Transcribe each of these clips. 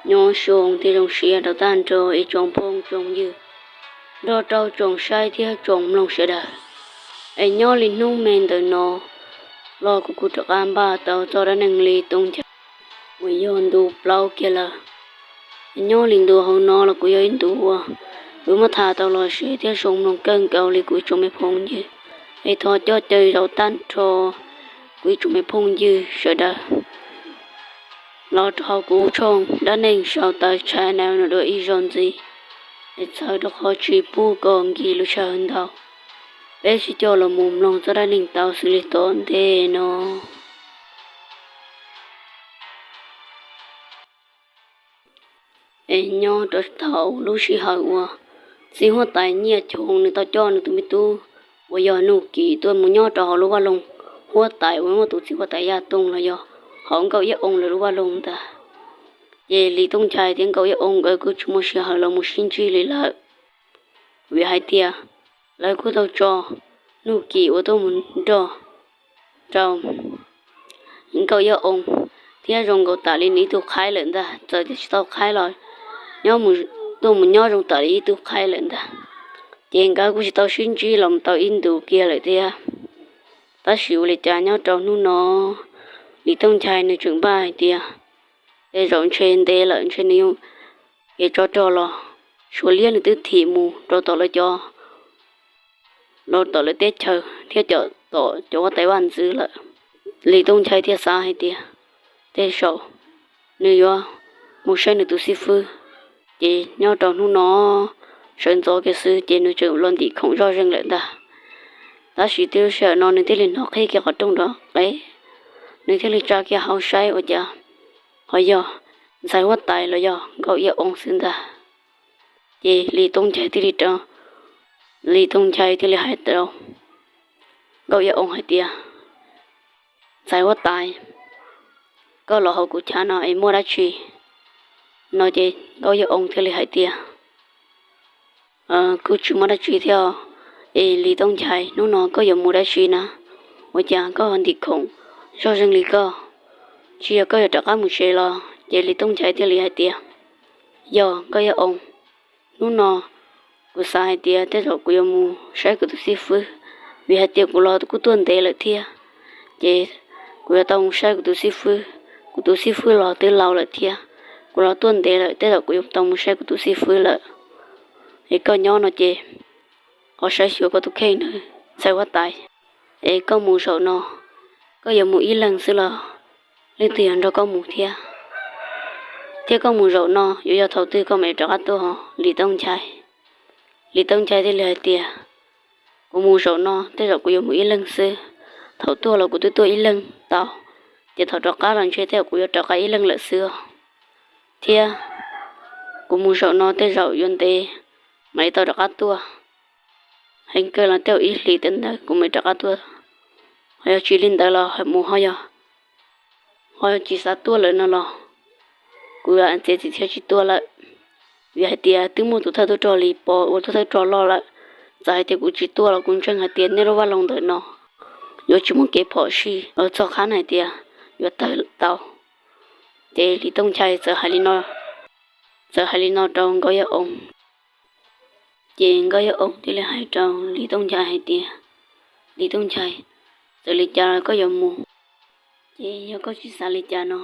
Nyob zoo thiab zoo siab rau tag nrho ib tsoom phooj tsoom ywg, nrog rau tsoom saib thiab tsoom mloog sawv daws. Es nyob li hnub me ntawm no los kuv kuj rov qab npaj tau txoj dab neeg Li Tooj Nchai uas yog ntu plaub kiag lawm. Es nyob li ntu hauv no los kuj yog ib ntu uas kuv muab tham tau los siab thiab zoo mloog kawg nkaus li kuv ib tsoom me phooj ywg. Es thov coj caw zaum tag nrho kuv ib tsoom me phooj ywg sawv daws los rau hauv kuv tshooj dab neeg Sau Taw Channel no dua ib zaug ntxiv, es txhawm rau qhov tsis pub kom nkim lub sij hawm ntau. Peb sib coj los mus mloog txoj dab neeg tau xws li tom ntej no. Es nyob rau thaum lub sij hawm uas txiv huab tais Nyiaj Choo nws tau coj nws tus me tub uas yog Nuj Kim tuaj mus nyob rau hauv lub vaj loog huab tais uas muaj tus txiv huab tais Yaj Tooj los yog hauv Nkauj Iab Oo lawv lub vaj loog ntag. Ces Li Tooj Nchai thiab Nkauj Iab Oo nkawd kuj tsis muaj sij hawm los mus sib ntsib li lawm, vim hais tias lawv kuj tau tso Nuj Kim uas tuaj mus nrog rau Nkauj Iab Oo thiab zoo nkaus tam li nws ib tug qhaib lawm ntag. Txawm tias tsis tau qhaib los nyob, tuaj mus nyob zoo tam li ib tug qhaib lawm ntag. Ces nkawd kuj tsis tau sib ntsib los tau ib ntus kiag lawm thiab. Tab sis ua li cas nyob rau hnub no Li Tooj Nchai nws tseem npaj hais tias tej zaum ntshe ntev lawm ntshe nws yuav kev tsov rog los Suav liab nws twb thim mus rau tom lawv cov, rau tom lawv teb chaws thiab tom cov huab tais vaj ntxwv lawm. Li Tooj Nchai thiaj xav hais tias tej zaum nws yuav mus saib nws tus xib fwb. Ces nyob rau hnub no sawv ntxov kiag xwb ces nws tseem los ntim khoom zoj zeeg lawm ntag. Tab sis tib lub sij hawm no nws thiaj li hnov qhib kiag qhov rooj nrov qev, nws thiaj li tsa kiag hauv saib ua cas ho yog ntxhais huab tais los yog Nkauj Iab Oo xwb ntag. Ces Li Tooj Nchai thiaj li rau, Li Tooj Nchai thiaj li hais rau Nkauj Iab Oo hais tias, ntxhais huab tais, koj los hauv kuv chav no es muaj dab tsi? No ces Nkauj Iab Oo thiaj li hais tias, kuj tsis muaj dab tsi thiab. Es Li Tooj Nchai, hnub no koj yuav mus dab tsi na? Ua cas koj ntim khoom zoj zeeg li koj? Tsis yog koj yuav rov qab mus tsev los? Ces Li Tooj Nchai thiaj li hais tias, yog Nkauj Iab Oo, hnub no kuv xav hais tias tej zaum kuv yuav mus saib kuv tus xib fwb, vim hais tias kuv los kuj tuaj ntev lawm thiab. Ces kuv yuav tau mus saib kuv tus xib fwb, kuv tus xib fwb los twb laus lawm thiab. Kuv los tuaj ntev lawm, tej zaum kuv yuav tau mus saib kuv tus xib fwb lawm. Es koj nyob no ces ho saib xyuas koj tus kheej nawb ntxhais huab tais. Es koj mus zaum no, koj yuav mus ib leeg xwb los leej twg yuav nrog koj mus thiab? Thiab koj mus zaum no yuav yog thaum twg koj mam rov qab tuaj ho Li Tooj Nchai? Li Tooj Nchai thiaj li hais tias, kuv mus zaum no tej zaum kuv yuav mus ib leeg xwb. Thaum tuaj los kuv twb tuaj ib leeg tau, ces thaum rov qab los ntshe tej zaum kuv yuav rov qab ib leeg lawm xwb os. Thiab kuv mus zaum no tej zaum yuav ntev mam li tau rov qab tuaj. Heev kawg los tej zaum ib hlis tej ntawd kuv mam li rov qab tuaj. Ho yog tsis li ntawd los mus ho yog ho tsis xav tuaj lawm no los kuv yuav txiav txim thiab tsis tuaj lawm. Vim hais tias twb muaj tus thawj tub rog Lis Pov ua tus thawj tub rog loj lawm. Txawm hais tias kuv tsis tuaj los kuv ntseeg hais tias nej lub vaj loog ntawm no yuav tsis muaj kev phom sij txog qhab hais tias yuav tawg tau. Ces Lis Tooj Nchai txawm hais li no, txawm hais li no rau Nkauj Yaj Oo. Ces Nkauj Yaj Oo thiaj li hais rau Lis Tooj Nchai hais tias, Lis Tooj Nchai, txawm li cas los koj yuav mus. Ces yog koj tsis xav li cas no,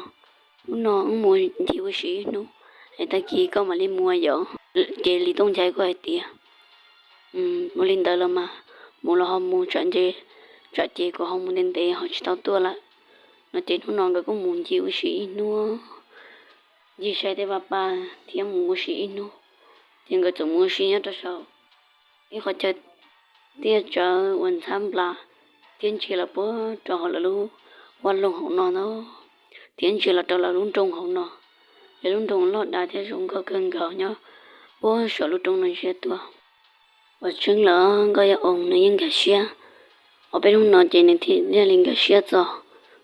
hnub no wb mus ncig ua si ib hnub, es tag kis koj mam li mus yom. Ces Lis Tooj Nchai kuj hais tias, ua li ntawd los mas, mus los ho mus, tsam ntshe, tsam ces kuv ho mus ntev ntev ho tsis tau tuaj lawm. No ces hnub no nkawd kuj mus ncig ua si ib hnub, ncig saib tej vaj paj thiab mus ua si ib hnub. Ces nkawd txawm mus ua si nyob rau saum ib qhov chaw tiaj tsawv uas ntxhab nplas, thiab ntsia los puag rau hauv lawv lub vaj loog hauv no na, thiab ntsia los rau lawv lub nroog hauv no. Lawv lub nroog loj dav thiab zoo nkauj kawg nkaus nyob puag saum lub roob no ntsia tuaj. Vam tseeb lawm Nkauj Yaj Oo nws yeej nkag siab, ob peb hnub no ces nws thiaj li nkag siab txog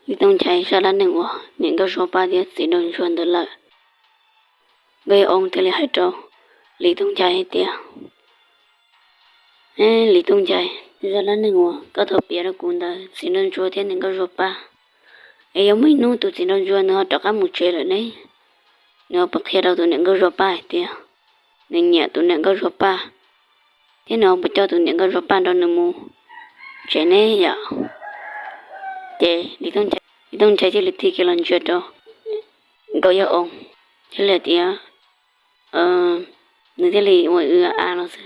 Lis Tooj Nchai zaj dab neeg uas niam Nkauj Suab Paj thiab txiv Nraug Ntsuag ntawd lawm. Nkauj Yaj Oo thiaj li hais rau Lis Tooj Nchai hais tias, Lis Tooj Nchai, zaj dab neeg uas koj tau piav rau kuv ntawd, txiv nraug ntsuag thiab niam nkauj Zuag Paj, es yog muaj ib hnub tus txiv nraug ntsuag nws ho rov qab mus tsev lawm ne, nws ho puas qhia rau tus niam nkauj Zuag Paj hais tias nws nyiam tus niam nkauj Zuag Paj, thiab nws ho puas coj tus niam nkauj Zuag Paj nrog nws mus tsev ne yom? Ces Lis Tooj Nchai thiaj li tig kiag los ntsia rau Nkauj Yaj Oo, thiaj li hais tias, nws thiaj li ua ua a los xwb.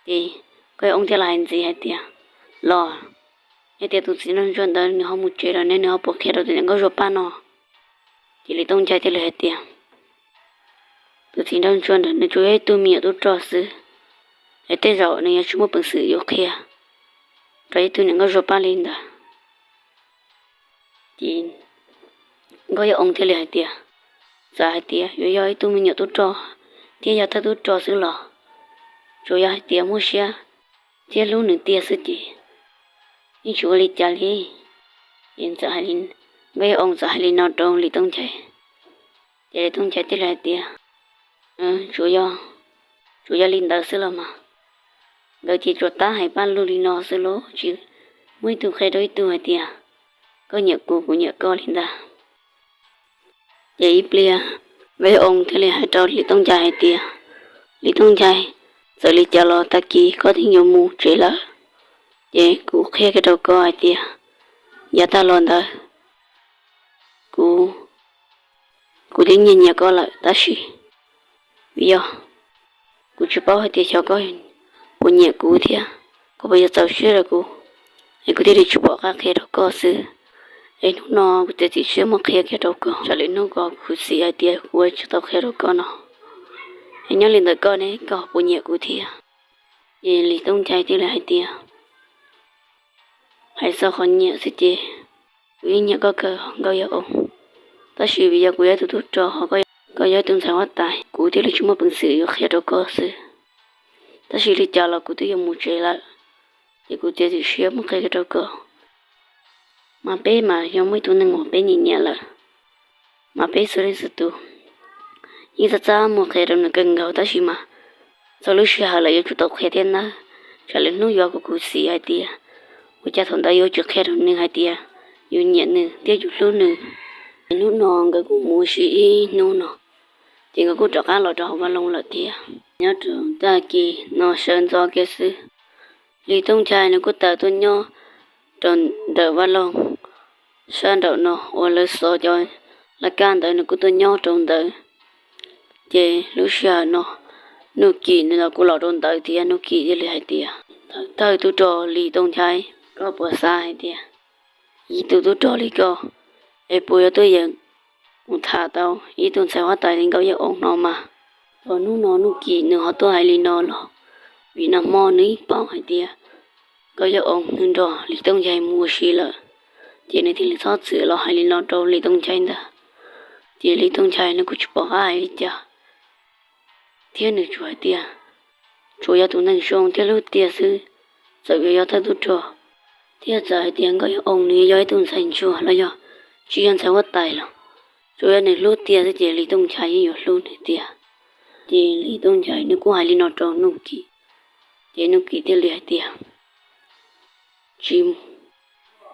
Ces Nkauj Yaj Oo thiaj los hais ntxiv hais tias, los, yog tias tus txiv nraug ntsuag ntawd nws ho mus tsev lawm ne, nws ho puas qhia rau tus niam nkauj Zuag Paj no? Ces Lis Tooj Nchai thiaj li hais tias, tus txiv nraug ntsuag ntawd nws tsuas yog ib tug me nyuam tub rog xwb, es tej zaum nws yuav tsis muaj peev xwm yuav qhia rau ib tug niam nkauj Zuag Paj li ntawd. Ces Nkauj Yaj Oo thiaj li hais tias, txawm hais tias yuav yog ib tug me nyuam tub rog thiab yog thawj tub rog xwb los tsuas yog hais tias muaj siab thiab hlub nws tiag xwb ces yeej tsis ua li cas li. Ces Nkauj Yaj Oo txawm hais li no rau Lis Tooj Nchai, ces Lis Tooj Nchai thiaj li hais tias, tsuas yog li ntawd xwb los mas. Nkawd ces tsuas tab hais paj lug li no xwb los tsis muaj ib tug qhia rau ib tug hais tias koj nyiam kuv, kuv nyiam koj li ntawd. Ces ib pliag Nkauj Yaj Oo thiaj li hais rau Lis Tooj Nchai hais tias, Lis Tooj Nchai, txawm li cas los tag kis koj twb yuav mus tsev lawm, ces kuv qhia kiag rau koj hais tias yav tag los ntawd kuv, kuv twb nyiag nyiam koj lawm tab sis vim yog kuv tsis paub hais tias xyov koj puas nyiam kuv thiab koj puas yuav txaus siab rau kuv, es kuv thiaj li tsis pom qab qhia rau koj xwb. Es hnub no kuv txiav txim siab muab qhia kiag rau koj, tsam lwm hnub koj khuv xim hais tias kuv tsis tau qhia rau koj no. Es nyob li ntawm koj ne, koj puas nyiam kuv thiab? Ces Lis Tooj Nchai thiaj li hais tias, hais txog qhov nyiam xwb ces kuv yeej nyiam koj kawg Nkauj Yaj Oo, tab sis vim yog kuv yog ib tug tub rog, koj yog ib tug ntxhais huab tais, kuv thiaj li tsis muaj peev xwm yuav qhia rau koj xwb. Tab sis li cas los kuv twb yuav mus tsev lawm, ces kuv txiav txim siab muab qhia kiag rau koj. Mas peb mas yog muaj ib tug neeg uas peb nyiam nyiam lawm, mas peb xws leej xwm tus yeej txaj txaj muag qhia rau nws kawg nkaus, tab sis mas txog lub sij hawm lawm yuav tsum tau qhia thiab nawb, tsam lwm hnub yuav khuv xim hais tias ua cas thaum ntawd yuav tsis qhia rau nws hais tias yus nyiam nws thiab yus hlub nws. Ces hnub no nkawd kuj mus ua si ib hnub no, ces nkawd kuj rov qab los rau hauv vaj loog lawm thiab. Nyob rau tag kis no sawv ntxov kiag xwb, Lis Tooj Nchai nws kuj tawm tuaj nyob rau ntawm vaj loog sab nraum no uas lawv xov cov laj kab ntawd, nws kuj tuaj nyob rau ntawd. Ces lub sij hawm no Nuj Kim nws los kuj los rau ntawd thiab, Nuj Kim thiaj li hais tias, thawj tub rog Lis Tooj Nchai, koj puas xav hais tias ib tug tub rog li koj es puas yuav tuaj yeem mus tham tau ib tug ntxhais huab tais li Nkauj Yaj Oo no mas? Thaum hnub no Nuj Kim nws ho tuaj hais li no los vim nag hmo nws yeej paub hais tias Nkauj Yaj Oo nws nrog Lis Tooj Nchai mus ua si lawm, ces nws thiaj li txhob txwm los hais li no rau Lis Tooj Nchai ntag. Ces Lis Tooj Nchai nws kuj tsis pom qab hais li cas, thiab nws tsuas hais tias tsuas yog tus neeg zoo thiab hlub tiag xwb. Txawm yuav yog thawj tub rog, thiab txawm hais tias Nkauj Yaj Oo nws yog ib tug ntxhais ntsuag los yog tsis yog ntxhais huab tais los, tsuas yog nws hlub tiag xwb ces Lis Tooj Nchai yeej yuav hlub nws tiag. Ces Lis Tooj Nchai nws kuj hais li no rau Nuj Kim, ces Nuj Kim thiaj li hais tias, tsis,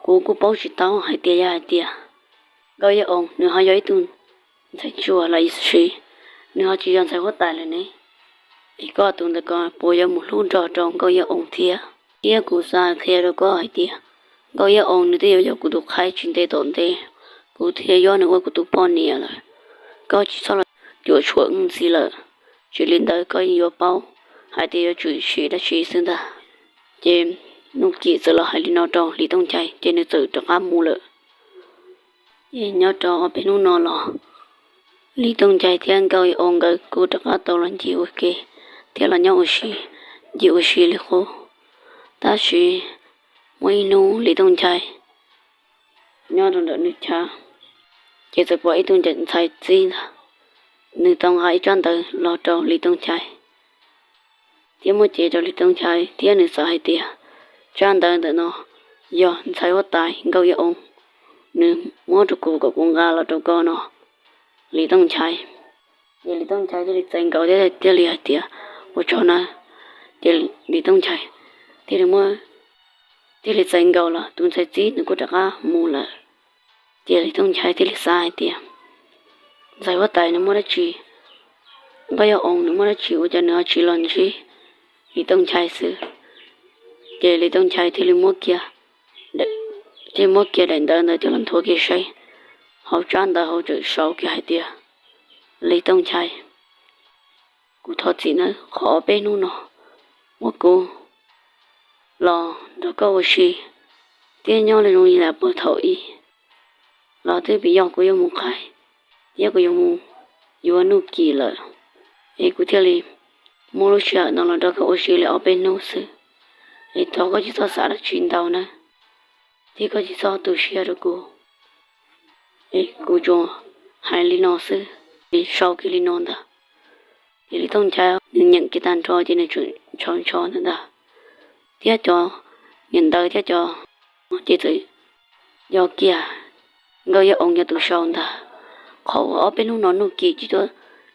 kuv kuj paub tsis tau hais tias yog hais tias Nkauj Yaj Oo nws ho yog ib tug ntxhais ntsuag los sis nws ho tsis yog ntxhais huab tais lawm ne, es koj tus ntawd ko puas yuav mus hlub nrog rau Nkauj Yaj Oo thiab? Thiab kuv xav qhia rau koj hais tias Nkauj Yaj Oo nws twb yuav yog kuv tus qhaib tsis ntev tom ntej, kuv thiaj yuav nws ua kuv tus poj niam lawm. Koj tsis txhob los cuam tshuam ntxiv lawm, tsis li ntawd koj yeej yuav paub hais tias yuav tsum sim dab tsi xwb ntag. Ces Nuj Kim txawm los hais li no rau Lis Tooj Nchai ces nws txawm rov qab mus lawm. Ces nyob rau ob peb hnub no los Lis Tooj Nchai thiab Nkauj Yaj Oo nkawd kuj rov qab tau los ncig ua ke thiab los nyob ua si, ncig ua si li qub. Tab sis muaj ib hnub Lis Tooj Nchai nyob rau ntawm nws chav, ces txawm pom ib tug ntxhais txib ntag, nws tau nqa ib tsab ntawv los rau Lis Tooj Nchai thiab muab cev rau Lis Tooj Nchai thiab nws xav hais tias tsab ntawv ntawm no yog ntxhais huab tais Nkauj Yaj Oo nws muab rau kuv kom kuv nqa los rau koj no, Lis Tooj Nchai. Ces Lis Tooj Nchai thiaj li txais nkaus thiab thiaj li hais tias, ua tsaug nawb. Ces Lis Tooj Nchai thiaj li muab, thiaj li txais nkaus los tus ntxhais txib nws kuj rov qab mus lawm. Ces Lis Tooj Nchai thiaj li xav hais tias, ntxhais huab tais nws muaj dab tsi, Nkauj Yaj Oo nws muaj dab tsi ua cas nws ho tsis los ntsib Lis Tooj Nchai xwb. Ces Lis Tooj Nchai thiaj li muab kiag, thiaj muab kiag daim ntawv ntawd coj los nthuav kiag saib, hauv tsab ntawv hauv tseem sau kiag hais tias, Lis Tooj Nchai, kuv thov txim nawb, qhov ob peb hnub no muab kuv los nrog koj ua si thiab nyob li zoo li lam puag thaum ub los twb vim yog kuv yuav mus qaib thiab kuv yuav mus yuav Nuj Kim lawm, es kuv thiaj li muab lub sij hawm no los nrog koj ua si li ob peb hnub xwb. Es thov koj tsis txhob xav dab tsi ntau nawb, thiab koj tsis txhob tu siab rau kuv. Es kuv tsuas hais li no xwb, es sau kiag li no ntag. Ces Lis Tooj Nchai nws nyeem kiag tag nrho ces nws tseem ntshaus ntsho ntawm ntag, thiab cov niam ntawv thiab cov ces txawm yog kiag Nkauj Yaj Oo yog tus sau ntag. Qhov uas ob peb hnub no Nuj Kim tsis tuaj,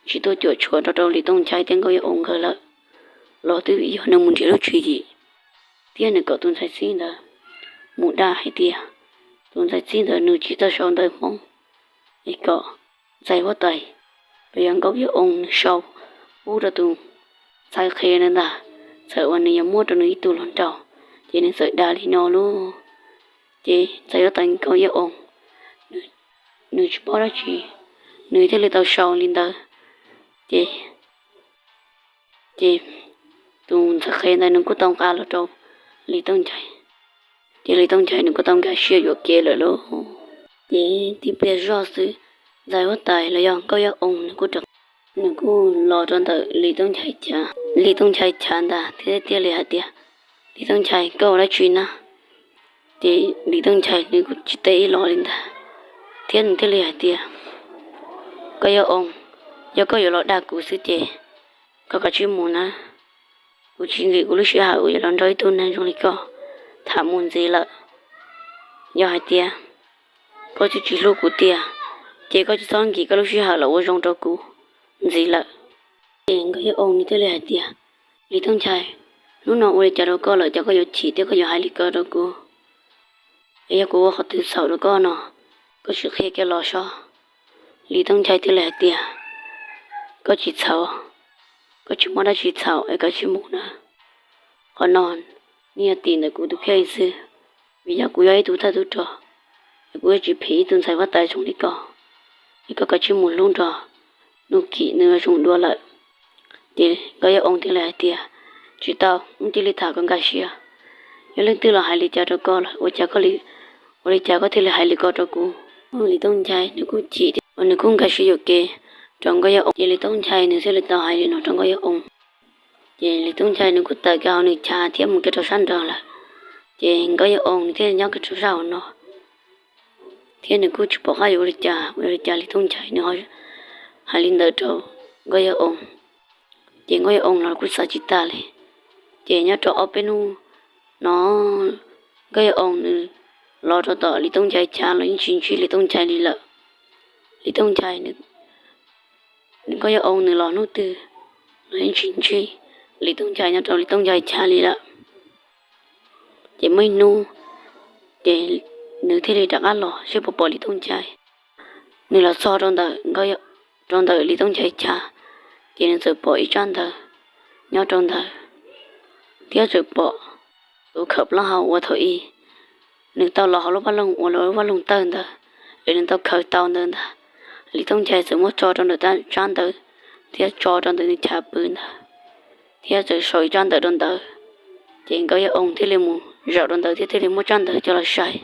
tsis tuaj cuam tshuam nrog rau Lis Tooj Nchai thiab Nkauj Yaj Oo nkawd lawm los twb vim yog nws mus nrhiav lub tswv yim thiab nws kom tus ntxhais txib ntawd mus dag hais tias tus ntxhais txib ntawd nws tsis tau sau ntawv Hmoob, es kom ntxhais huab tais los yog Nkauj Yaj Oo nws sau pub rau tus ntxhais qhe ntawd ntag, txawm uas nws yuav muab rau nws ib tug hluas nraug. Ces nws txawm dag li no lauj. Ces ntxhais huab tais Nkauj Yaj Oo nws tsis paub dab tsi, nws thiaj li tau sau li ntawd. Ces, ces tus ntxhais qhe ntawd nws kuj tau nqa los rau Lis Tooj Nchai. Ces Lis Tooj Nchai nws kuj tau nkag siab yuam kev lawm lauj. Ces tib pliag zoj xwb, ntxhais huab tais los yog Nkauj Yaj Oo nws kuj, nws kuj los rau ntawm Lis Tooj Nchai chav, Lis Tooj Nchai chav ntag thiab thiaj li hais tias, Lis Tooj Nchai, koj ua dab tsi na? Ces Lis Tooj Nchai nws kuj tsis teb ib los li ntag, thiab nws thiaj li hais tias, Nkauj Yaj Oo, yog koj yuav los dag kuv xwb ces koj kav tsij mus na. Kuv tsis nkim kuv lub sij hawm uas yuav los nrog ib tug neeg zoo li koj tham mus ntxiv lawm. Yog hais tias koj tsis, tsis hlub kuv tiag, ces koj tsis txhob nkim koj lub sij hawm los ua zoo rau kuv ntxiv lawm. Ces Nkauj Yaj Oo nws thiaj li hais tias, Lis Tooj Nchai, hnub no ua li cas rau koj lawm cas koj yuav chim thiab koj yuav hais li ko rau kuv? Es yog kuv ua qhov twg txhaum rau koj no, koj sim qhia kiag los seb. Lis Tooj Nchai thiaj li hais tias, koj tsis txhaum, koj tsis muaj dab tsi txhaum es koj sim mus na. Qhov no nws yog tim ntawm kuv tus kheej xwb, vim yog kuv yog ib tug thawj tub rog, es kuv yuav tsis phim ib tug ntxhais huab tais zoo li koj, es koj kav tsij mus hlub nrog Nuj Kim nws zoo dua lawm. Ces Nkauj Yaj Oo thiaj li hais tias, tsis tau, wb cia li tham kom nkag siab. Yog leej twg los hais li cas rau koj lawm ua cas koj, ua li cas koj thiaj li hais li ko rau kuv? Lis Tooj Nchai nws kuj chim thiab nws kuj nkag siab yuam kev rau Nkauj Yaj Oo. Ces Lis Tooj Nchai nws thiaj li tau hais li no rau Nkauj Yaj Oo. Ces Lis Tooj Nchai nws kuj tawm kiag hauv nws chav thiab mus kiag rau sab nraud lawm. Ces Nkauj Yaj Oo nws thiaj li nyob kiag rau sab hauv no, thiab nws kuj tsis pom qab yuav ua li cas, ua li cas Lis Tooj Nchai nws ho hais li ntawd rau Nkauj Yaj Oo. Ces Nkauj Yaj Oo los kuj xav tsis tag li. Ces nyob rau ob peb hnub no, Nkauj Yaj Oo nws los rau tom Lis Tooj Nchai chav los yeej tsis ntsib Lis Tooj Nchai li lawm. Lis Tooj Nchai, Nkauj Yaj Oo nws los hnub twg los yeej tsis ntsib Lis Tooj Nchai nyob rau Lis Tooj Nchai chav li lawm. Ces muaj ib hnub, ces nws thiaj li rov qab los seb puas pom Lis Tooj Nchai. Nws los txog rau ntawm, rau ntawm Lis Tooj Nchai chav, ces nws txawm pom ib tsab ntawv nyob rau ntawd, thiab txawm pom tus khaws plaub hau uas thaum ub nws tau los hauv lub vaj loog uas lub vaj loog tawg ntawd, es nws tau khaws tau ntawd ntag. Lis Tooj Nchai txawm muab tso rau ntawm tsab ntawv thiab tso rau ntawm nws chav pw ntawd, thiab txawm sau ib tsab ntawv rau ntawd. Ces Nkauj Yaj Oo thiaj li mus zaum rau ntawd thiab thiaj li muab tsab ntawv coj los saib,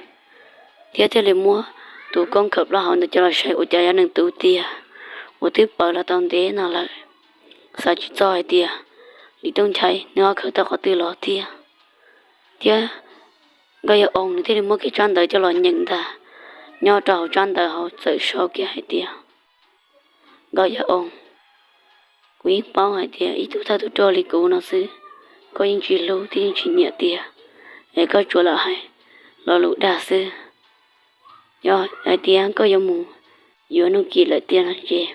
thiab thiaj li muab tus koob khaws plaub hau ntawd coj los saib ua cas yog nws tus tiag uas twb pawv los tau ntev no lawm. Xav tsis txog hais tias Lis Tooj Nchai nws ho khaws tau qhov twg los thiab. Thiab Nkauj Yaj Oo nws thiaj li muab kiag tsab ntawv coj los nyeem ntag. Nyob rau hauv tsab ntawv hauv txawm sau kiag hais tias, Nkauj Yaj Oo, kuv yeej paub hais tias ib tug thawj tub rog li kuv no xwb, koj yeej tsis hlub thiab yeej tsis nyiam tiag, es koj tsuas lam hais lo lus dag xwb. Yog hais tias koj yuav mus yuav Nuj Kim lawm tiag no ces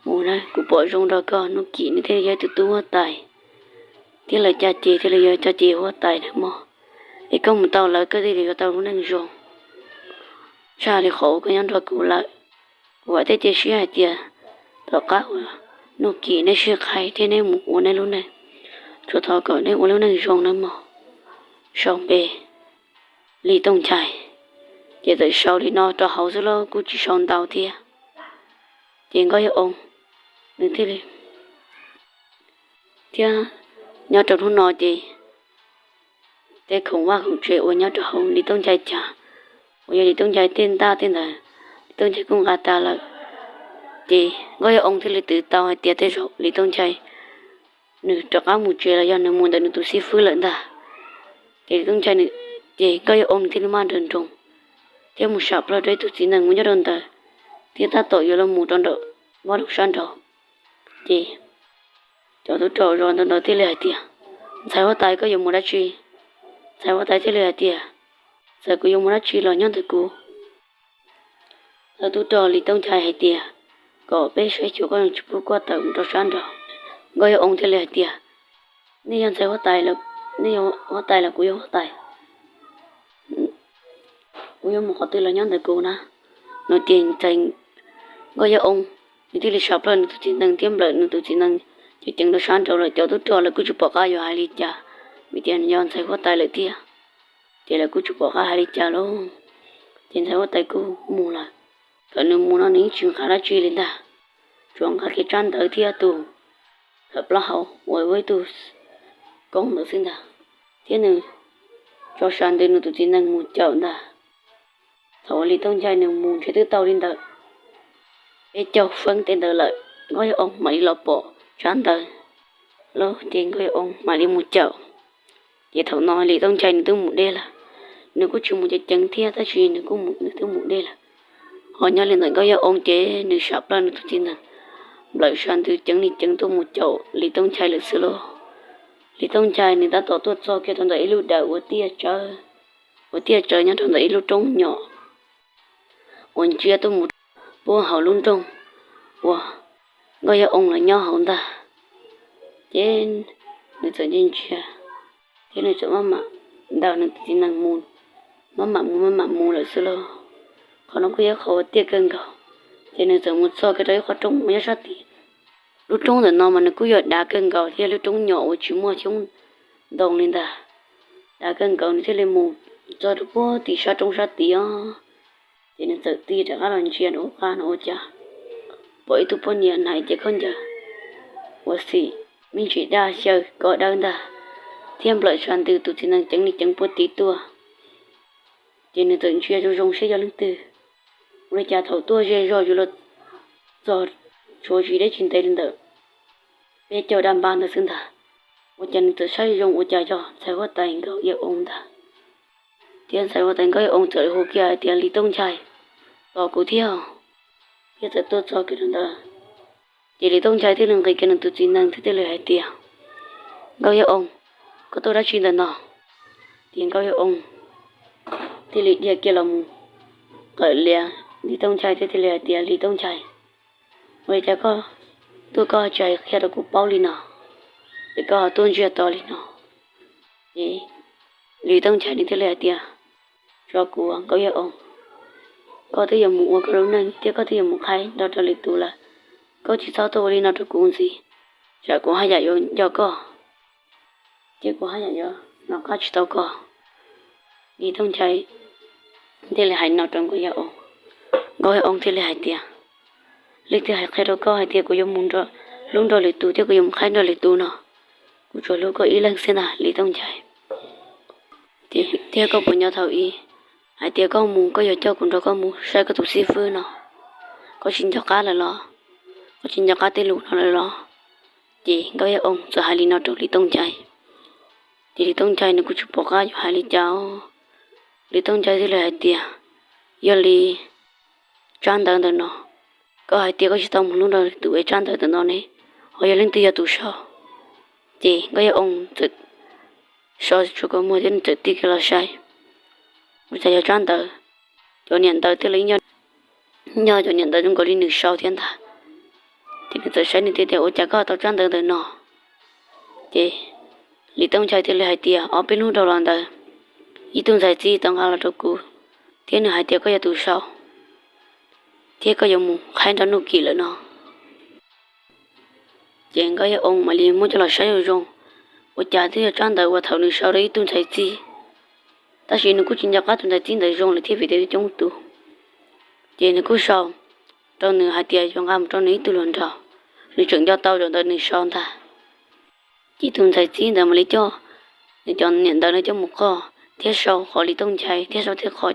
mus na, kuv pom zoo rau koj. Nuj Kim nws thiaj li yog ib tug tub huab tais, thiab lawv caj ces thiaj li yuav coj ces huab tais na mog. Es koj mus tau lawv koj thiaj li yuav tau lub neej zoo. Tshaj li qhov uas koj nyob nrog kuv lawm, kuv vam thiab cia siab hais tias tom qab uas Nuj Kim neb sib qhaib thiab neb mus ua neb lub neej, tsuas thov kom neb ua lub neej zoo nawb mog. Sau npe Lis Tooj Nchai. Ces txawm sau li no rau hauv xwb los kuj tsis sau ntau thiab. Ces Nkauj Yaj Oo nws thiaj li thiab nyob rau hnub no ces tej khoom vaj khoom tsev uas nyob rau hauv Lis Tooj Nchai cas, uas yog Lis Tooj Nchai tej ntaj tej ntawd, Lis Tooj Nchai kuj nqa tas lawm. Ces Nkauj Yaj Oo thiaj li twv tau hais tias tej zaum Lis Tooj Nchai nws rov qab mus tsev los yog nws mus ntawm nws tus xib fwb lawm ntag. Ces Lis Tooj Nchai, ces Nkauj Yaj Oo nws thiaj li maj nroos nroos thiab mus sam plaws rau ib tug txiv nees mus nyob rau ntawd, thiab tab tom yuav los mus rau nram vaj loog sab nraud. Ces cov tub rog zos ntawd thiaj li hais tias, ntxhais huab tais, koj yuav mus dab tsi? Ntxhais huab tais thiaj li hais tias, txawm kuv yuav mus dab tsi los nyob ntawm kuv. Lawv tub rog Lis Tooj Nchai hais tias kom peb saib xyuas koj tsis pub kuaj tawm mus rau sab nraud. Nkauj Yaj Oo thiaj li hais tias, nej yog ntxhais huab tais, nej yog huab tais los kuv yog huab tais, kuv yuav mus qhov twg los nyob ntawm kuv na. No ces Nkauj Yaj Oo nws thiaj li sam plaws nws tus txiv nees thiab nplawm nws tus txiv nees ceev ceev rau sab nraud lawm. Cov tub rog lawv kuj tsis pom qab yuav hais li cas, vim tias nws yog ntxhais huab tais lawm thiab. Ces lawv kuj tsis pom qab hais li cas lauj. Ces ntxhais huab tais kuj mus lawm. Thaum nws mus no nws yeej tsis nqa dab tsi li ntag, tsuas nqa kiag tsab ntawv thiab tus kawm plaub hau uas ua ib tug koob ntawd xwb ntag. Thiab nws tso sa ntws nws tus txiv nees mus caum ntag. Thaum uas Lis Tooj Nchai nws mus ntshe twb tau li ntawd peb caug feeb tej ntawd lawm, Nkauj Yaj Oo mam li los pom tsab ntawv lauj. Ces Nkauj Yaj Oo mam li mus caum. Ces thaum no Lis Tooj Nchai nws twb mus deb lawm, nws kuj tsis mus ceev ceev thiab tab sis nws kuj mus, nws twb mus deb lawm. Ho nyob li ntawm Nkauj Yaj Oo ces nws sam plaws nws tus txiv nees nplawm sa ntws ceev li ceev tuaj mus caum Lis Tooj Nchai lawm xwb lauj. Lis Tooj Nchai nws tab tom tuaj txog kiag rau ntawm ib lub dawm ua tiaj tsawv, ua tiaj tsawv nyob rau ntawm ib lub roob nyom uas ntsia tuaj mus puag hauv lub nroog uas Nkauj Yaj Oo los nyob hauv ntag. Ces nws txawm ntsia ntsia, thiab nws txawm maj mam ntaus nws tus txiv nees mus, maj mam mus maj mam mus lawm xwb lauj. Qhov no kuj yog qhov ua tiaj kawg nkaus. Ces nws txawm mus txog kiag rau ib qhov roob uas nyob sab tid. Lub roob ntawm no mas nws kuj yog dav kawg nkaus thiab, lub roob nyom uas tsis muaj xyoob ntoo li ntag. Dav kawg nkaus, nws thiaj li mus txog rau puag tim sab roob sab tid os. Ces nws txawm tig rov qab los ntsia rau hauv qab no ua cas pom ib tug poj niam hnav cev khaub ncaws uas xim me ntsis daj xyaw kov dawb ntag, thiab nplawm sa ntws tus txiv nees ceev li ceev puag tid tuaj. Ces nws txawm ntsia zoo zoo seb yog leej twg, ua li cas thaum tuaj ze zog yuav luag txog tshuav tsis deb tsis ntev li ntawm peb caug daj npab ntawd xwb ntag. Ua cas nws txawm saib zoo ua cas yog ntxhais huab tais Nkauj Yaj Oo ntag. Thiab ntxhais huab tais Nkauj Yaj Oo txawm hu kiag hais tias, Lis Tooj Nchai, tos kuv thiab. Thiab txawm tuaj txog kiag rau ntawd, ces Lis Tooj Nchai thiaj li nqis kiag nws tus txiv nees thiab thiaj li hais tias, Nkauj Yaj Oo, koj tuaj dab tsi ntawm no? Ces Nkauj Yaj Oo thiaj li dhia kiag los mus qawm lias Lis Tooj Nchai thiab thiaj li hais tias, Lis Tooj Nchai, ua li cas koj tuaj koj tsis hais qhia rau kuv paub li no, es koj ho tuaj ntsiag to li no? Ces Lis Tooj Nchai nws thiaj li hais tias, Tso kuv, Nkauj Yaj Oo, koj twb yuav mus ua koj lub neej thiab koj twb yuav mus qhaib nrog rau lwm tus lawm, koj tsis txhob tuaj ua li no rau kuv ntxiv, tsam kuv haj yam yuav nco koj, thiab kuv haj yam yuav nco qab tsis tau koj. Lis Tooj Nchai thiaj li hais no rau Nkauj Yaj Oo. Nkauj Yaj Oo thiaj li hais tias, Leej twg hais qhia rau koj hais tias kuv yuav mus hlub nrog lwm tus thiab kuv yuav mus qhaib nrog lwm tus no? Kuv tsuas hlub koj ib leeg xwb ntag, Lis Tooj Nchai. Thiab koj puas nco thaum ub hais tias koj mus koj yuav coj kuv nrog koj mus saib koj tus xib fwb no? Koj tsis nco qab lawm los? Koj tsis nco qab tej lus no lawm los? Ces Nkauj Yaj Oo txawm hais li no rau Lis Tooj Nchai. Ces Lis Tooj Nchai nws kuj tsis pom qab yuav hais li cas. Lis Tooj Nchai thiaj li hais tias, Yog li tsab ntawv ntawm no, koj hais tias koj tsis tau mus hlub nrog tus es tsab ntawv ntawm no ne, ho yog leej twg yog tus sau? Ces Nkauj Yaj Oo txawm so tsuas kua muag thiab nws txawm tig kiag los saib, ua cas yog tsab ntawv, cov niam ntawv thiaj li nyob cov niam ntawv zoo nkaus li nws sau thiab ntag. Ces nws txawm saib nws thiaj tias, Ua cas koj tau tsab ntawv ntawm no? Ces Lis Tooj Nchai thiaj li hais tias, ob peb hnub dhau los ntawd, ib tug ntxhais txib tau nqa los rau kuv, thiab nws hais tias koj yog tus sau, thiab koj yuav mus qhaib nrog Nuj Kim lawm no. Ces Nkauj Yaj Oo mam li muab coj los saib zoo zoo, ua cas twb yog tsab ntawv uas thaum nws sau rau ib tug ntxhais txib, tab sis nws kuj tsis nco qab tus ntxhais txib ntawd zoo lawm thiab vim tias coob tus. Ces nws kuj sau rau nws hais tias yuav nqa mus rau nws ib tug hluas nraug, nws tseem nco tau zaum ntawd nws sau ntag. Ces tus ntxhais txib ntawd mam li coj nws cov niam ntawv no coj mus qoj thiab sau qhov Lis Tooj Nchai thiab sau thiab qhov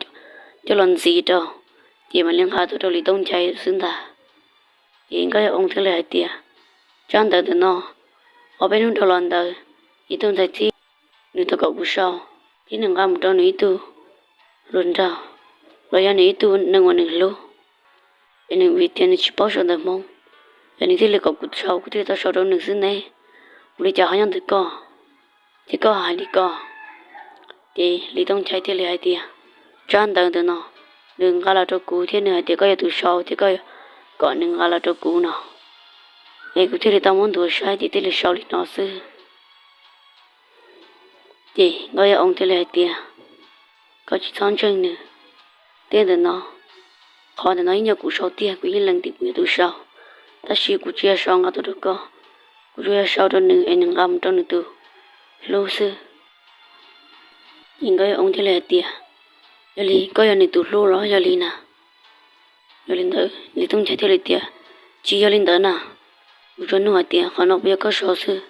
coj los ntxiv rau, ces mam li nqa tuaj rau Lis Tooj Nchai xwb ntag. Ces Nkauj Yaj Oo thiaj li hais tias, tsab ntawv ntawm no, ob peb hnub dhau los ntawd, ib tug ntxhais txib nws tau kom kuv sau, thiab nws nqa mus rau nws ib tug hluas nraug, los yog nws ib tug neeg uas nws hlub, es nws vim tias nws tsis paub sau ntawv Hmoob, es nws thiaj li kom kuv sau, kuv thiaj li tau sau rau nws xwb ne. Ua li cas ho nyob ntawm koj, thiab koj hais li ko? Ces Lis Tooj Nchai thiaj li hais tias, tsab ntawv ntawm no, nws nqa los rau kuv thiab nws hais tias koj yog tus sau thiab koj kom nws nqa los rau kuv no, es kuv thiaj li tau muab nthuav saib ces thiaj li sau li no xwb. Ces Nkauj Yaj Oo thiaj li hais tias, koj tsis txhob ntseeg nws. Tej ntawm no, qhov ntawm no yeej yog kuv sau tiag, kuv yeej lees tias kuv yog tus sau, tab sis kuv tsis yog sau nqa tuaj rau koj, kuv tsuas yog sau rau nws es nws nqa mus rau nws tus hlub xwb. Ces Nkauj Yaj Oo thiaj li hais tias, yog li koj yog nws tus hlub los yog li na? Yog li ntawd Lis Tooj Nchai thiaj li tias, tsis yog li ntawd na, kuv tsuas nug hais tias qhov no puas yog koj sau xwb.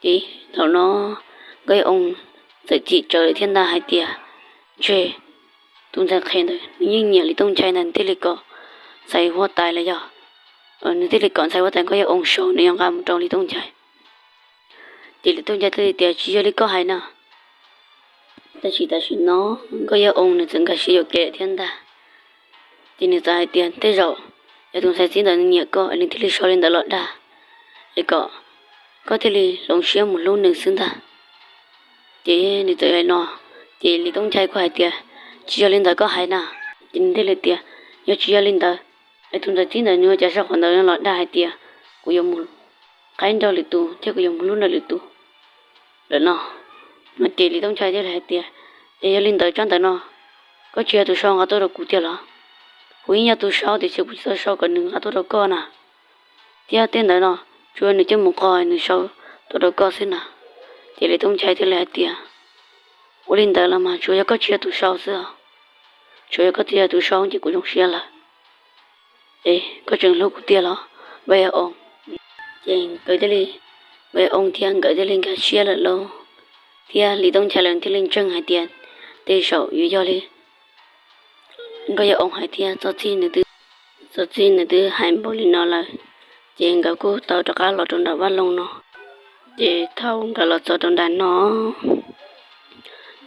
Ces thaum no Nkauj Yaj Oo txawm chim tsawv lawm thiab ntag hais tias, ntshe tus ntxhais qhev ntawd nws yeej nyiam Lis Tooj Nchai ntag, nws thiaj li kom ntxhais huab tais los yog, nws thiaj li kom ntxhais huab tais Nkauj Yaj Oo sau nws yuav nqa mus rau Lis Tooj Nchai. Ces Lis Tooj Nchai thiaj li tias, tsis yog li koj hais na. Tab sis tam sim no Nkauj Yaj Oo nws txawm nkag siab yuam kev lawm thiab ntag. Ces nws txawm hais tias, tej zaum yog tus ntxhais txib ntawd nws nyiam koj es nws thiaj li sau li ntawd los dag, es kom koj thiaj li hloov siab mus hlub nws xwb ntag. Ces nws txawm hais no, ces Lis Tooj Nchai kuj hais tias, tsis yog li ntawd koj hais na. Ces nws thiaj li tias, yog tsis yog li ntawd, es tus ntxhais txib ntawd nws ua cas sau qhov ntawd los dag hais tias kuv yuav mus qhaib nrog lwm tus thiab kuv yuav mus hlub nrog lwm tus lawm no? No ces Lis Tooj Nchai thiaj li hais tias, es yog li ntawd tsab ntawv no koj tsis yog tus sau nqa tuaj rau kuv tiag los? Kuv yeej yog tus sau tiam sis kuv tsis tau sau kom nws nqa tuaj rau koj na. Thiab tej ntawd no tsuas yog nws coj mus qog nws sau tuaj rau koj xwb na. Ces Lis Tooj Nchai thiaj li hais tias, ua li ntawd los mas tsuas yog koj tsis yog tus sau xwb os. Tsuas yog koj tsis yog tus sau ces kuv zoo siab lawm. Es koj tseem hlub kuv tiag los, Nkauj Yaj Oo? Ces nkawd thiaj li, Nkauj Yaj Oo thiab nkawd thiaj li nkag siab lawm lauj. Thiab Lis Tooj Nchai lawv thiaj li ntseeg hais tias tej zaum yuav yog li Nkauj Yaj Oo hais thiab, txog txij nws twb hais npaum li no lawm, ces nkawd kuj tau rov qab los rau nram vaj loog no. Ces thaum nkawd los txog rau nram no,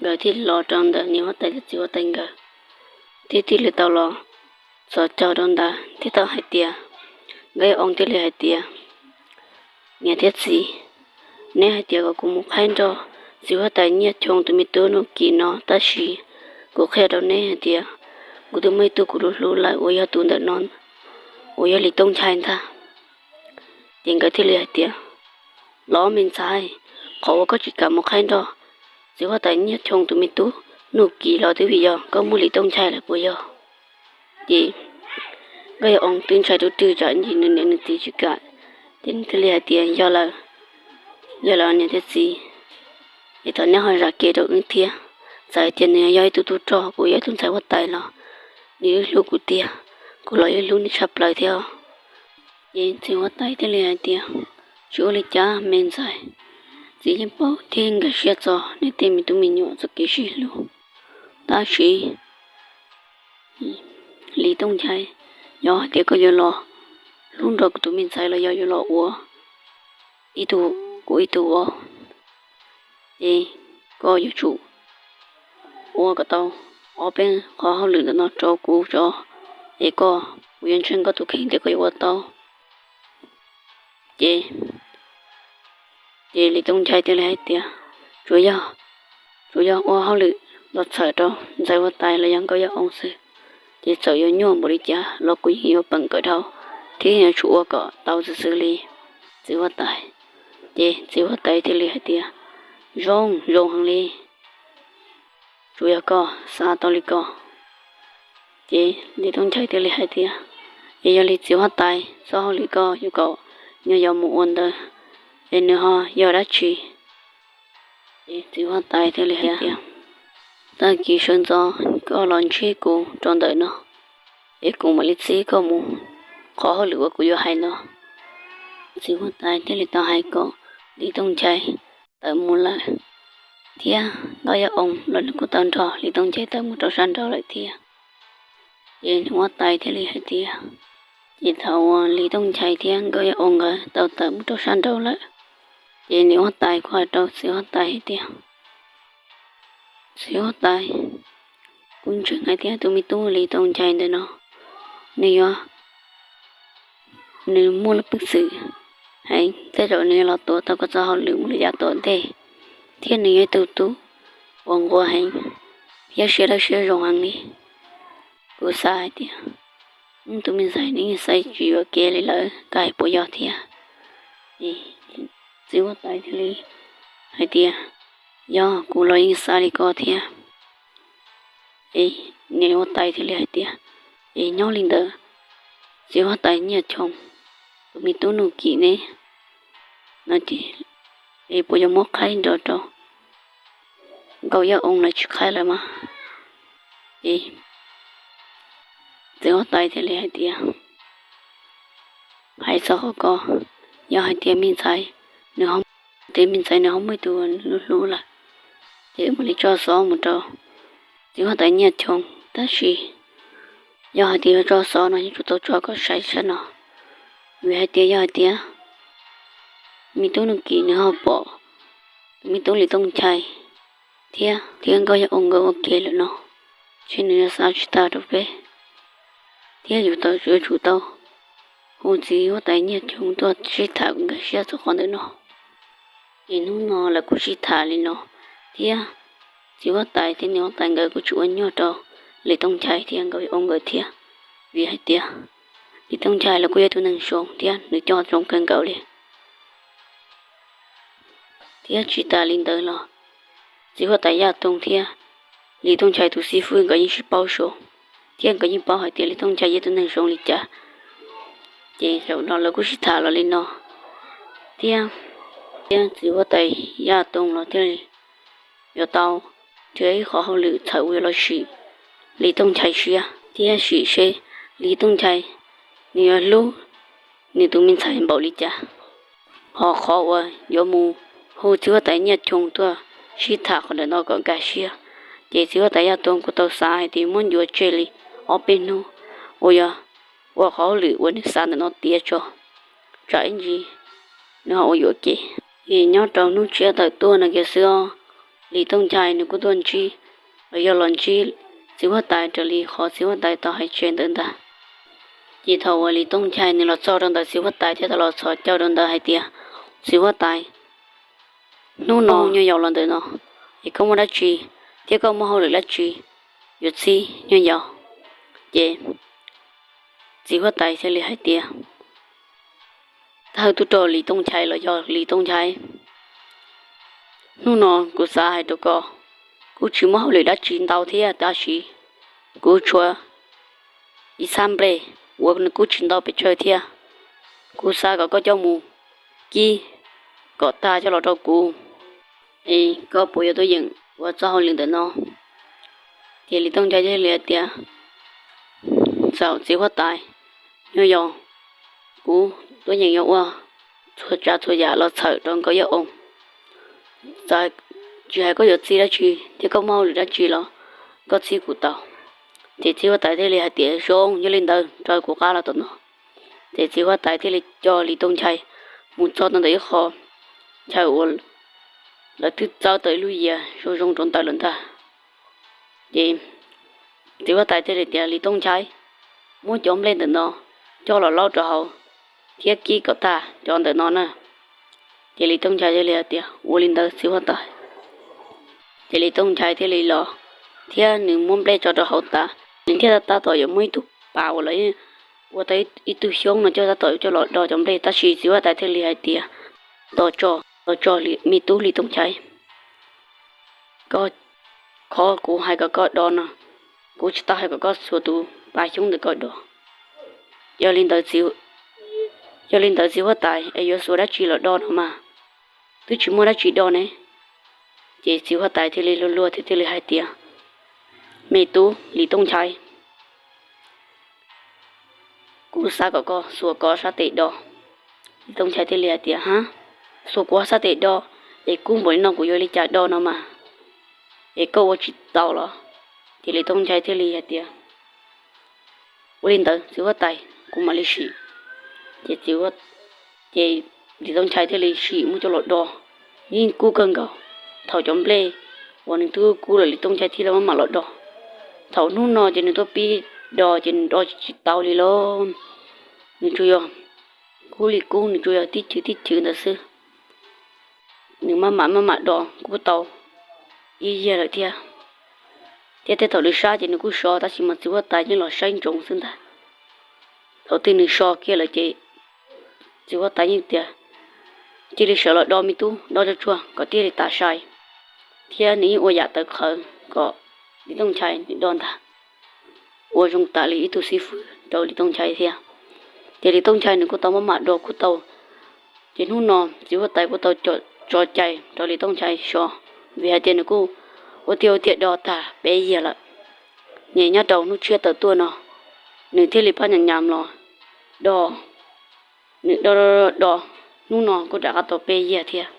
nkawd thiaj los rau ntawm niam huab tais thiab txiv huab tais nkawd thiaj thiaj li tau los txhos caug rau ntawd thiab tau hais tias, Nkauj Yaj Oo thiaj li hais tias, niam thiab txiv, neb hais tias kom kuv mus qhaib nrog txiv huab tais Nyiaj Choo tus me tub Nuj Kim no, tab sis kuv qhia rau neb hais tias kuv twb muaj ib tug kuv hlub hlub lawm uas yog tus ntawm no, uas yog Lis Tooj Nchai ntag. Ces nkawd thiaj li hais tias, los me ntxhais, qhov uas koj tsis kam mus qhaib nrog txiv huab tais Nyiaj Choo tus me tub Nuj Kim los twb vim yog koj muaj Lis Tooj Nchai lawm puas yog? Ces Nkauj Yaj Oo twb ntshai rau rwg tsam ntshe nws niam nws txiv tsis kam, ces nws thiaj li hais tias, yog lawm, yog lawm niam thiab txiv, es thov neb ho zam kev rau wb thiab. Txawm hais tias nws yog ib tug tub rog, kuv yog ib tug ntxhais huab tais los nws yeej hlub kuv tiag, kuv los yeej hlub nws tshaj plaws thiab. Ces txiv huab tais thiaj li hais tias, tsis ua li cas me ntxhais, txiv yeej paub thiab nkag siab txog neb tej me tub me nyuam txoj kev sib hlub. Tab sis Lis Tooj Nchai, yog hais tias koj yuav los hlub nrog kuv tus me ntxhais los yog yuav los ua ib tug kuv ib tug vauv, ces koj yuav tsum ua kom tau ob peb qhov hauj lwm ntawm no rau kuv tso, es koj, kuv yuav ntseeg koj tus kheej tias koj yuav ua tau. Ces, ces Lis Tooj Nchai thiaj li hais tias, tsuas yog, tsuas yog ua hauj lwm los txhawm rau ntxhais huab tais los yog Nkauj Yaj Oo xwb, ces txawm yuav nyuaj npaum li cas los kuv yeej yuav peem kawm dhau thiab yuav tsum ua kom tau xwb xwb li, txiv huab tais. Ces txiv huab tais thiaj li hais tias, Zoo, zoo heev li, tsuas yog koj xav tau li ko. Ces Lis Tooj Nchai thiaj li hais tias, es yog li txiv huab tais, txoj hauj lwm koj yuav kom nyuam yaus mus ua ntawd, es nws ho yog dab tsi? Ces txiv huab tais thiaj li hais tias, tag kis sawv ntxov koj los ntsib kuv rau ntawm no, es kuv mam li txib koj mus qhov hauj lwm uas kuv yuav hais no. Txiv huab tais thiaj li tau hais kom Lis Tooj Nchai tawm mus lawm, thiab Nkauj Yaj Oo los nws kuj tau nrog Lis Tooj Nchai tawm mus rau sab nraud lawm thiab. Ces niam huab tais thiaj li hais tias, ces thaum uas Lis Tooj Nchai thiab Nkauj Yaj Oo nkawd tau tawm mus rau sab nraud lawm, ces niam huab tais kuj hais rau txiv huab tais hais tias, txiv huab tais, kuv ntseeg hais tias tus me tub Lis Tooj Nchai ntawm no, nws yuav, nws muaj lub peev xwm heev, tej zaum nws yuav los tuav tau koj txoj hauj lwm mus lawm yav tom ntej, thiab nws yog ib tug tub uas nquag heev thiab siab dawb siab zoo heev li. Kuv xav hais tias, tus me ntxhais nws yeej xaiv tsis yuam kev li lawm, koj hais puas yog thiab? Txiv huab tais thiaj li hais tias, yog, kuv los yeej xav li ko thiab. Es niam huab tais thiaj li hais tias, es nyob li ntawd, txiv huab tais Nyiaj Choo, tus me tub Nuj Kim ne, no ces, es puas yuav muab qhaib nrog rau Nkauj Yaj Oo lawv tsis qhaib lawm mas? Es txiv huab tais thiaj li hais tias, hais txog qhov ko, yog hais tias me ntxhais, nws ho, tias me ntxhais nws ho muaj ib tug hlub hlub lawm, ces mam li tso xov mus rau txiv huab tais Nyiaj Choo. Tab sis yog hais tias yuav tso xov no yuav tsum tau tso kom sai tshaj no, vim hais tias yog hais tias me tub Nuj Kim nws ho pom tus me tub Lis Tooj Nchai thiab, thiab Nkauj Yaj Oo nkawd ua ke lawm no, ces nws yuav xav tsis tag rau peb, thiab yus tau, yuav tsum tau hu txiv huab tais Nyiaj Choo tuaj sib tham kom nkag siab txog qhov ntawm no. Ces hnub no lawv kuj sib tham li no, thiab txiv huab tais thiab niam huab tais nkawd kuj tsis ua nyuaj rau Lis Tooj Nchai thiab Nkauj Yaj Oo nkawd thiab, vim hais tias Lis Tooj Nchai los kuj yog tus neeg zoo thiab nws coj zoo kawg nkaus li. Thiab tsis tas li ntawd los, txiv huab tais Yaj Toog thiab Lis Tooj Nchai tus xib fwb nkawd yeej sib paub zoo, thiab nkawd yeej paub hais tias Lis Tooj Nchai yog tus neeg zoo li cas. Ces zaum no lawv kuj sib tham los li no, thiab, thiab txiv huab tais Yaj Toog los thiaj li yuav tau nrhiav ib qhov hauj lwm txhawm uas yuav los sim Lis Tooj Nchai siab thiab sim seb Lis Tooj Nchai nws yuav hlub nws tus me ntxhais npaum li cas. Ho qhov uas yuav mus hu txiv huab tais Nyiaj Choo tuaj sib tham qhov ntawm no kom nkag siab, ces txiv huab tais Yaj Toog kuj tau xav hais tias muab ncuav tseg li ob peb hnub, uas yog ua qhov hauj lwm uas nws xav ntawm no tiav tso, tsam ib ntsis nws ho ua yuam kev. Es nyob rau hnub tshiab tawm tuaj no kiag xwb os, Lis Tooj Nchai nws kuj tuaj ntsib, los yog los ntsib txiv huab tais raws li qhov txiv huab tais tau hais tseg ntawd ntag. Ces thaum uas Lis Tooj Nchai nws los txog rau ntawm txiv huab tais thiab tau los txhos caug rau ntawd hais tias, txiv huab tais, hnub no nyuam yaus los ntawm no, es koj muaj dab tsi thiab koj muaj hauj lwm dab tsi yuav txib nyuam yaus? Ces txiv huab tais thiaj li hais tias, thawj tub rog Lis Tooj Nchai los yog Lis Tooj Nchai, hnub no kuv xav hais rau koj, kuv tsis muaj hauj lwm dab tsi ntau thiab tab sis kuv tshuav ib txhab nplej uas nws kuj tsis ntau pes tsawg thiab, kuv xav kom koj coj mus kib kom tag coj los rau kuv, es koj puas yuav tuaj yeem ua txoj hauj lwm ntawm no? Ces Lis Tooj Nchai thiaj li hais tias, txaus txiv huab tais, nyuam yaus kuv tuaj yeem yuav ua txhua tsav txhua yam los txhawm rau Nkauj Yaj Oo. Txawm tsis hais koj yuav txib dab tsi thiab koj muaj hauj lwm dab tsi los koj txib kuv tau. Ces txiv huab tais thiaj li hais tias, zoo, yog li ntawd rau kuv qab los tom no. Ces txiv huab tais thiaj li coj Lis Tooj Nchai mus txog ntawm ib qho chaw uas lawv twb txawb tau ib lub yias zoo zoo rau ntawm lawm ntag. Ces txiv huab tais thiaj li tias, Lis Tooj Nchai, muab cov nplej ntawm no coj los laub rau hauv thiab kib kom tag cov ntawm no na. Ces Lis Tooj Nchai thiaj li hais tias, ua li ntawd txiv huab tais. Ces Lis Tooj Nchai thiaj li los thiab nws muab nplej tso rau hauv tas, nws thiaj tab tom yuav muab ib tug pas uas lawv ua tau ib tug xyoob no coj tab tom coj los do cov nplej, tab sis txiv huab tais thiaj li hais tias, tos tso, tos tso me tub Lis Tooj Nchai, Koj, qhov kuv hais kom koj do no, kuv tsis tau hais kom koj xuas tus pas xyoob ntawd koj do. Yog li ntawd txiv, yog li ntawd txiv huab tais es yuav xuas dab tsi los do no mas, twb tsis muaj dab tsi do ne. Ces txiv huab tais thiaj li luag luag thiab thiaj li hais tias, me tub Lis Tooj Nchai, kuv xav kom koj xuas koj sab tes do. Lis Tooj Nchai thiaj li hais tias, ha, xuas kuv sab tes do, es kub npaum li no kuv yuav li cas do no mas, es koj ua tsis tau los? Ces Lis Tooj Nchai thiaj li hais tias, ua li ntawd txiv huab tais, kuv mam li sim. Ces, ces Lis Tooj Nchai thiaj li sim muab coj los do, yeej kub kawg nkaus. Thaum cov nplej uas nws twb kub lawm Lis Tooj Nchai thiaj li maj mam los do. Thaum hnub no ces nws tuaj pib do ces nws do tsis tau li lauj. Nws tsuas yog kub li kub, nws tsuas yog tib chwv tib chwv ntawd xwb. Nws maj mam maj mam do kub tau ib yiag lawm thiab. Thiab tej thaum nws sab ces nws kuj so, tab sis mas txiv huab tais yeej los saib ntsoov xwb ntag. Thaum twg nws so kiag lawm ces txiv huab tais yeej tias, cia li sawv los do me tub, do tsuag tsuag kom thiaj li tas sai. Thiab nws yeej ua yam tawv qhawv kom Lis Tooj Nchai nws do ntag, ua zoo tas li ib tug xib fwb rau Lis Tooj Nchai thiab. Ces Lis Tooj Nchai nws kuj tau maj mam do kub tau. Ces hnub no txiv huab tais kuj tau tso cai rau Lis Tooj Nchai so, vim hais tias nws kuj ua tiag ua tiag do tag peb yiag lawm. Ces nyob rau hnub tshiab tawm tuaj no, nws thiaj li pab nyas nyas los do, nws do do, hnub no kuj rov qab tau peb yiag thiab.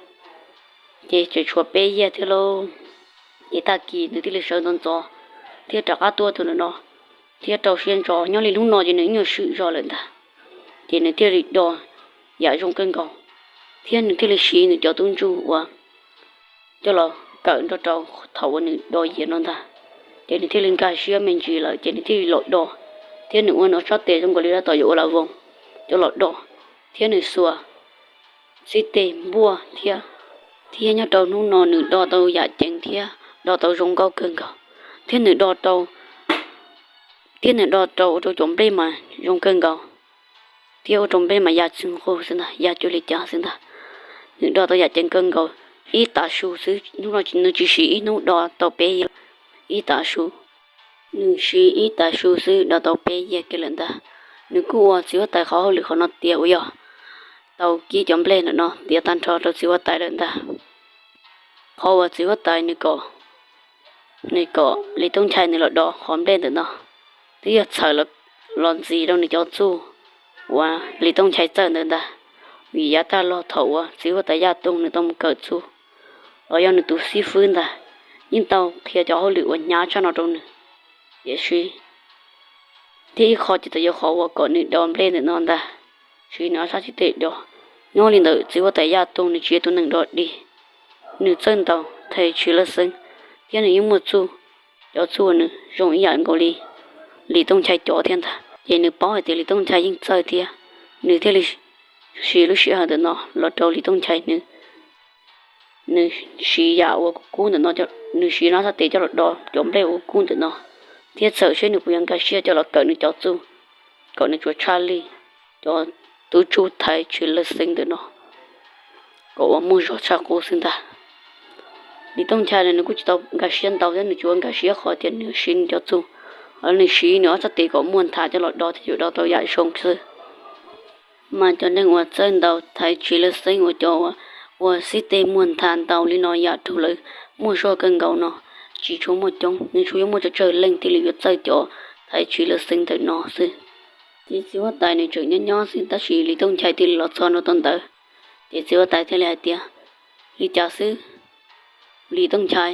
Ces tseem tshuav peb yiag thiab lauj. Ces tag kis nws thiaj li sawv ntxov ntxov thiab rov qab tuaj tus ntawm no, thiab rau siab ntso nyob li hnub no ces nws ib nyuag swm zog lawm ntag. Ces nws thiaj li do yam zoo kawg nkaus, thiab nws thiaj li siv nws cov tub ntsuj uas coj los kawm nrog rau thaum uas nws do yias no ntag. Ces nws thiaj li nkag siab me ntsis lawm ces nws thiaj li los do, thiab nws ua nws ob sab tes zoo nkaus li tab tom yuav ua lam voos coj los do, thiab nws xuas xib teg npuaj thiab. Thiab nyob rau hnub no nws do tau yam ceev thiab do tau zoo nkauj kawg nkaus, thiab nws do rau, thiab nws do rau ua rau cov nplej mas zoo kawg nkaus, thiab ua rau nplej mas ya txwg nqug xwb ntag, ya cuag li cas xwb ntag. Nws do tau yam ceev kawg nkaus, ib tav su xwb, hnub no nws tsis siv ib hnub do tau peb yiag, ib tav su. Nws siv ib tav su xwb do tau peb yiag kiag lawm ntag. Nws kuj ua txiv huab tais qhov hauj lwm qhov no tiav uas yog tau kib cov nplej ntawm no tiav tag nrho rau txiv huab tais lawm ntag. Qhov uas txiv huab tais nws kom, nws kom Lis Tooj Nchai nws los do qhov nplej ntawm no, twb yog txhawm los ntxiv rau nws cov txuj uas Lis Tooj Nchai txawj ntawd ntag. Vim yav tag los thaum uas txiv huab tais Yaj Toog nws tau mus kawm txuj los yog nws tus xib fwb ntag, yeej tau qhia cov hauj lwm uas hnyav tshaj no rau nws. Tiam sis thiab ib qho ces txawm yog qhov uas kom nws do nplej ntawm no ntag, siv nws ob sab xib teg do. Nyob li ntawd txiv huab tais Yaj Toog nws tsis yog tus neeg do dig, nws txawj ntaus thais tshwm lawj xeeb, thiab nws yeej muaj txuj, cov txuj uas nws zoo ib yam nkaus li Lis Tooj Nchai cov thiab ntag. Ces nws paub hais tias Lis Tooj Nchai yeej txawj thiab, nws thiaj li siv lub sij hawm ntawm no los rau Lis Tooj Nchai nws, nws siv yam uas kub kub ntawm no, nws siv nws ob sab tes coj los do cov nplej uas kub ntawm no, thiab txawm seb nws puas yuav nkag siab coj los kawm nws cov txuj kom nws tsuas tshaj li cov tub tsuj thaiv tshwm lawj xeeb ntawm no kom uas muaj zog tshaj qub xwb ntag. Lis Tooj Nchai nws kuj tsis tau nkag siab ntau thiab, nws tsuas nkag siab qhov tias nws siv nws cov txuj, nws siv nws ob sab tes kom muaj nthav coj los do thiaj yuav do tau yam zoo xwb. Mas cov neeg uas txawj ntaus thaiv tshwm lawj xeeb uas cov uas ua xib teg muag nthav ntau li no yam raug lawv muaj zog kawg nkaus no tsis tshua muaj coob, nws tsuas yuav muaj tsawg tsawg leej thiaj li yuav txawj cov thaiv tshwm lawj xeeb ntawm no xwb. Ces txiv huab tais nws tseem nyob nyob xwb tab sis Lis Tooj Nchai thiaj li los txog nraum toj ntawd. Ces txiv huab tais thiaj li hais tias, li cas xwb Lis Tooj Nchai,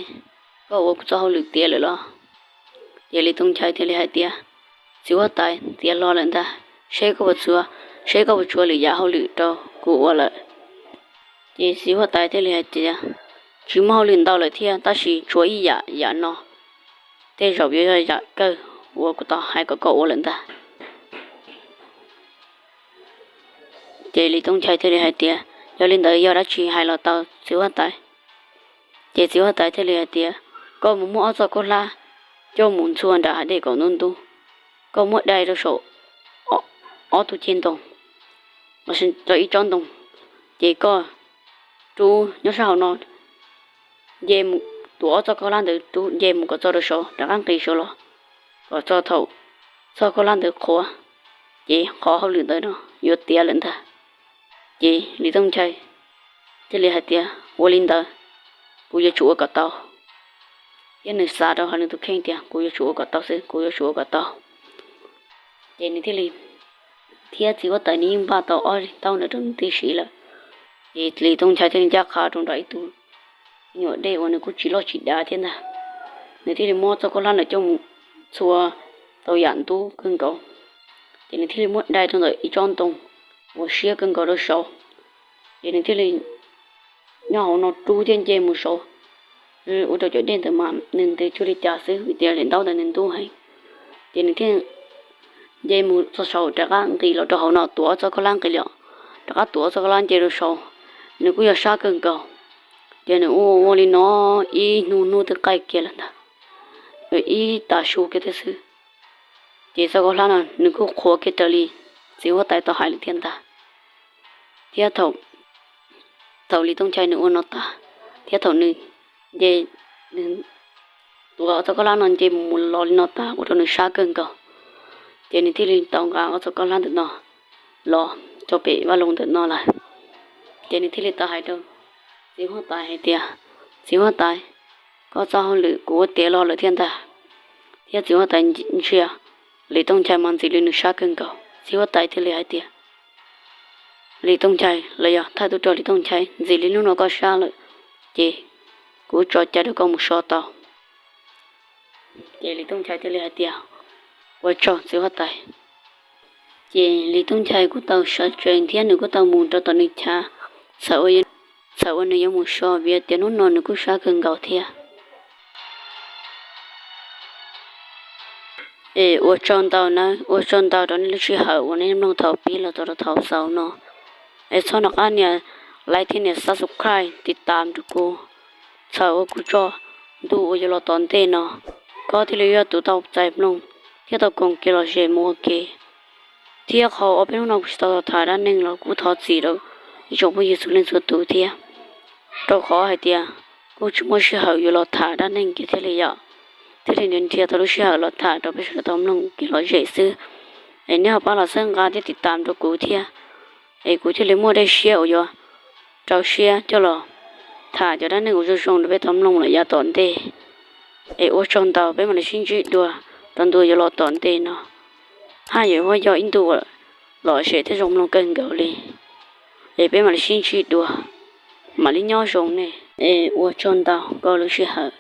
koj ua kuv txoj hauj lwm tiav lawm los? Ces Lis Tooj Nchai thiaj li hais tias, txiv huab tais, tiav hlo lawm ntag, seb koj puas tshuav, seb koj puas tshuav lwm yam hauj lwm rau kuv ua lawm. Ces txiv huab tais thiaj li hais tias, tsis muaj hauj lwm ntau lawm thiab tab sis tshuav ib yam, yam no tej zaum yuav yog yam kawg uas kuv tau hais kom koj ua lawm ntag. Ces Lis Tooj Nchai thiaj li hais tias, yog li ntawd yog dab tsi hais los tau txiv huab tais. Ces txiv huab tais thiaj li hais tias, koj mus muab ob txoj khaub hlab coj mus ntxhua nram hav dej kaum ntub ntub, koj muab dai rau saum ob tug ceg ntoo, rau ib tsob ntoo, ces koj rub nyob sab hauv no, nce mus tuav ob txoj khaub hlab ntawd rub nce mus kom txog rau saud rov qab nqis saud los, kom txog thaum txoj khaub hlab ntawd qhuav, ces qhov hauj lwm ntawd no yuav tiav lawm ntag. Ces Lis Tooj Nchai thiaj li hais tias, Ua li ntawd, kuv yuav tsum ua kom tau. Thiab nws xav rau hauv nws tus kheej tias, Kuv yuav tsum ua kom tau xwb, kuv yuav tsum ua kom tau. Ces nws thiaj li, thiab txiv huab tais nws yeej npaj tau ob taub ntawd rau nws tib si lawm. Ces Lis Tooj Nchai thiaj li ncaj qha rau nram ib tug nyuam dej uas nws kuj tsis loj tsis dav thiab ntag. Nws thiaj li muab txoj khaub hlab ntawd coj mus txhua tau yam ntub kawg nkaus, ces nws thiaj li muab dai rau ntawm ib tsob ntoo uas siab kawg nkaus rau saud. Ces nws thiaj li nyob hauv no rub thiab nce mus saud, ua rau cov dej ntawd mas nws ntev cuag li cas xwb vim tias daim ntaub ntawd nws ntub heev. Ces nws thiaj nce mus txog saud rov qab nqis los rau hauv no tuav txoj khaub hlab nqis los, rov qab tuav txoj khaub hlab nce rau saud, nws kuj yog sab kawg nkaus. Ces nws ua ua li no ib hnub hnub twb qaij kiag lawm ntag, ib tag su kiag thiab xwb. Ces txoj khaub hlab no nws kuj qhuav kiag raws li txiv huab tais tau hais lawm thiab ntag. Thiab thaum Lis Tooj Nchai nws ua no tas, thiab thaum nws nce, nws tuav txoj khaub hlab no nce mus los li no tas ua rau nws sab kawg nkaus, ces nws thiaj li tau nqa ob txoj khaub hlab ntawm no los rau pem vaj loog ntawm no lawm. Ces nws thiaj li tau hais rau txiv huab tais hais tias, Txiv huab tais, koj txoj hauj lwm kuv ua tiav los lawm thiab ntag. Thiab txiv huab tais ntsia Lis Tooj Nchai mas ntxim li nws sab kawg nkaus. Txiv huab tais thiaj li hais tias, Lis Tooj Nchai los yog thawj tub rog Lis Tooj Nchai, ntxim li hnub no koj sab lawm, ces kuv tso cai rau koj mus so tau. Ces Lis Tooj Nchai thiaj li hais tias, Ua tsaug txiv huab tais. Ces Lis Tooj Nchai kuj tau sawv tsees thiab nws kuj tau mus rau tom nws chav, txawm ua nws yuav mus so vim tias hnub no nws kuj sab kawg nkaus thiab. Es ua tsaug ntau nawb, ua tsaug ntau rau nej lub sij hawm uas nej mloog thaum pib los txog rau thaum xaus no. Es txhob nco qab nias like thiab nias subscribe tiv tam rau kuv, txhawm ua kuv tso ntu uas yuav los tom ntej no, koj thiaj li yuav tau txais mloog thiab tau koom kev lom zem mus ua ke. Thiab qhov uas peb hnub no kuv tsis tau los tham dab neeg los kuj thov txim rau ib tsoom phooj ywg txhua leej txhua tus thiab, rau qhov hais tias kuj tsis muaj sij hawm yuav los tham dab neeg kiag thiaj li yom, thiaj li nrhiav tau lub sij hawm los tham rau peb sawv daws tau mloog kev lom zem xwb. Es nej ho pab los txhawb nqa thiab tiv tam rau kuv thiab, es kuv thiaj li muaj dej siab uas yuav rau siab coj los tham cov dab neeg uas zoo zoo rau peb tau mloog lawm yav tom ntej. Es ua tsaug ntau, peb mam li sib ntsib dua rau ntu yuav los tom ntej no, haj yam yuav yog ib ntu lom zem thiab zoo mloog kawg nkaus li. Es peb mam li sib ntsib dua, mam li nyob zoo nej. Es ua tsaug ntau koj lub sij hawm.